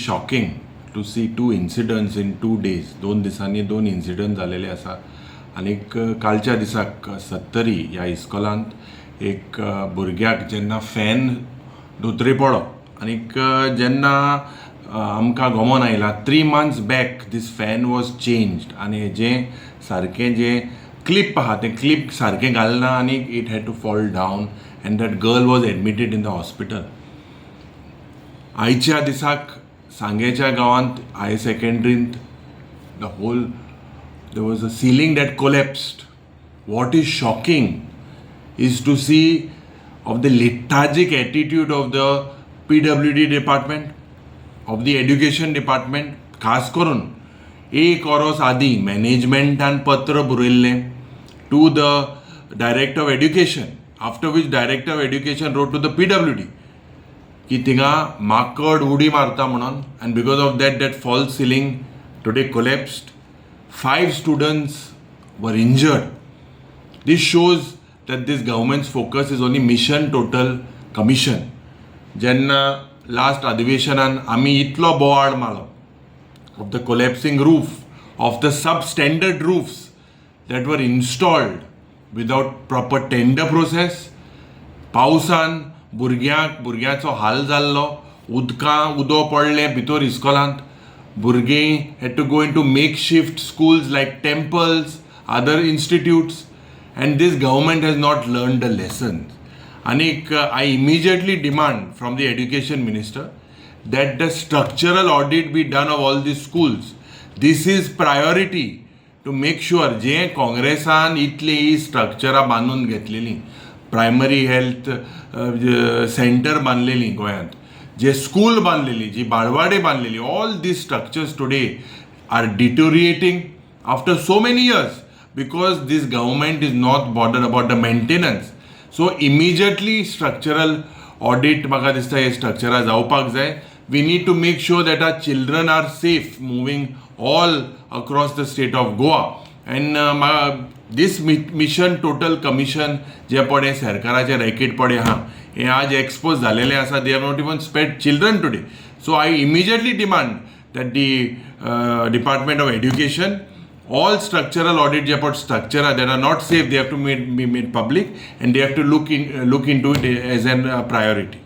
Shocking to see two incidents in 2 days. 2 दिसांनी दोन incident जालेले आसा आनीक कालच्या दिसाक सत्तरी ह्या इस्कॉलांत एक भुरग्याक जेन्ना फॅन धोतरे पडो आनीक जेन्ना आमकां गोमोन आयला, 3 months back this fan was changed आनी हेजें सारकें जें क्लिप आहा तें क्लिप सारकें घालना आनी it had to fall down and that girl was admitted in the hospital. आयच्या दिसाक सांगेच्या गांवांत higher सेकंडरींत the whole there was a ceiling that collapsed. What is shocking is to see of the lethargic attitude of the PWD department, of the education department. खास करून एक वरोस आदीं मॅनेजमेंटान पत्र बरयल्लें to the director of education, after which director of education wrote to the PWD की थिंगा माकड उडी मारता म्हणून, and because of that, that false ceiling today collapsed. Five students were injured. This shows that this government's focus is only Mission Total Commission. जेन्ना last अधिवेशनान आमी इतलो बोवाळ मारलो of the collapsing roof, of the substandard roofs that were installed without proper tender process, पावसान भुरग्यांक भुरग्यांचो हाल जाल्लो, उदकां उदो पडलें भितर इस्कॉलांत, भुरगीं had to go into makeshift schools like temples, other institutes, and this government has not learned the lesson. आनीक I immediately demand from the education minister that the structural audit be done of all these schools. This is priority to make sure जे काँग्रेसान इतली ही स्ट्रक्चरां बांदून घेतलेली, primary health centre बांदलेली गोंयांत, जे school बांदलेली, जी बालवाडी बांदलेली, all these structures today are deteriorating after so many years because this government is not bothered about the maintenance. So immediately structural audit म्हाका दिसता हे स्ट्रक्चरां जावपाक जाय. We need to make sure that our children are safe moving all across the state of Goa. And this Mission Total Commission जे पळय सरकाराचें racket पळय आहा, हें आज एक्सपोज जालेलें आसा. They are not even spared children today. So I immediately demand that the Department of Education, all structural audit जे पळय structure that are not safe, they have to be made public and they have to look into it as an priority.